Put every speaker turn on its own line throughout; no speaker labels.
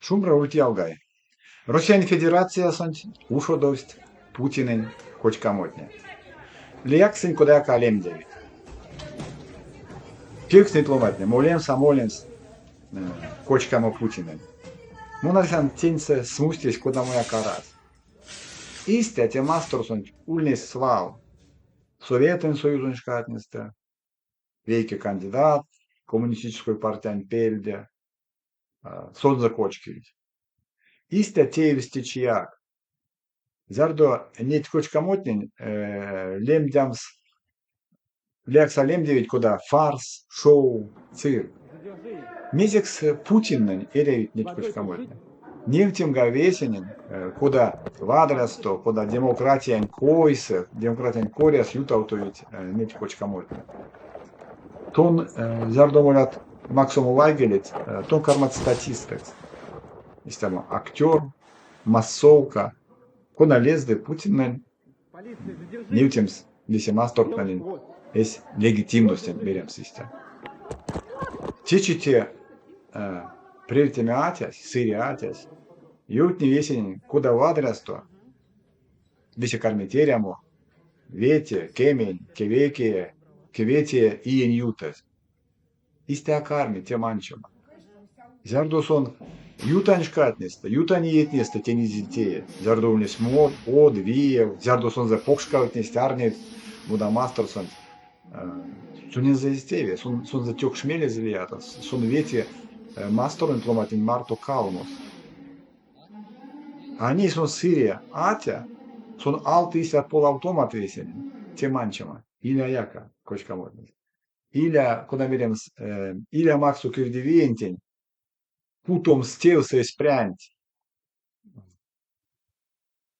Шумбра ульть, ялгай! Россиянь Федерациясонть ушодовсть Путинэнь кочкамотне. Лиякс сынь кодаяк а лемдевить. Кевкстнить ломантне, молемс а молемс кочкамо Путинэнь. Мон арсян, теньсэ смустесь кодамояк арась. Истя те масторсонть ульнесь свал. Советэнь Союзонь шкатнестэ вейке кандидат коммунистической партиянь пельде, сонзэ кочкилить. Истя теевсь течияк. Зярдо неть кочкамотнень лемдямс лиякс а лемдевить, кода фарс, шоу, цирк. Мезекс Путиннэнь эрявить неть кочкамотне? Невтемга весенень, кода вадрясто, кода демократиянь койсэ, демократиянь коряс ютавтовить неть кочкамотне. Тон, зярдо молят максомо вайгелеть, тон кармат статистэкс. Истямо актер, массовка, кона лезды Путиннэнь невтемс весе мастортнэнень эсь легитимностенть меремс истя. Течи те превтеме атясь, сыре атясь, ёвтни весенень, кода вадрясто весе кармить эрямо вете, кемень, кевейкее, кеветее иень ютазь. Истя а карми те манчема. Зярдо сон ютань шкатнестэ, ютань иетнестэ тень эзь тее, зярдо ульнесь мод, од, виев, зярдо сонзэ покшкавтнесть, арневсть модамасторсонть, сонензэ эзь тееве, сонзэ тёкшмелезэ лията, сон вети масторонть ломантнень марто калмос. А ней сон сыре атя, сон алты истят полавтомат весенень, те манчема, иля яка кочкамотнес. Иля, кода меремс, иля максо кирдивиентень путомс тевс эсь прянть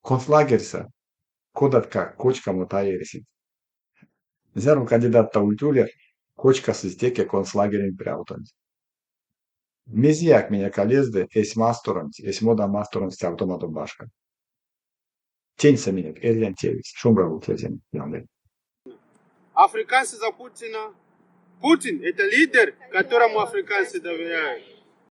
концлагерьсэ, кодаткак кочкамот а эрсить. Зяро кандидатт ульть уле, кочкасызь теке концлагерень прявтонть. Мезеяк минек а лезды эсь масторонть, эсь мода-масторонть стявтомадо башка. Теньсэ минек эрзянь тевесь. Шумбра ульть эрзянь ялгай!
Африканцы за Путина. Путин – это лидер, которому африканцы доверяют.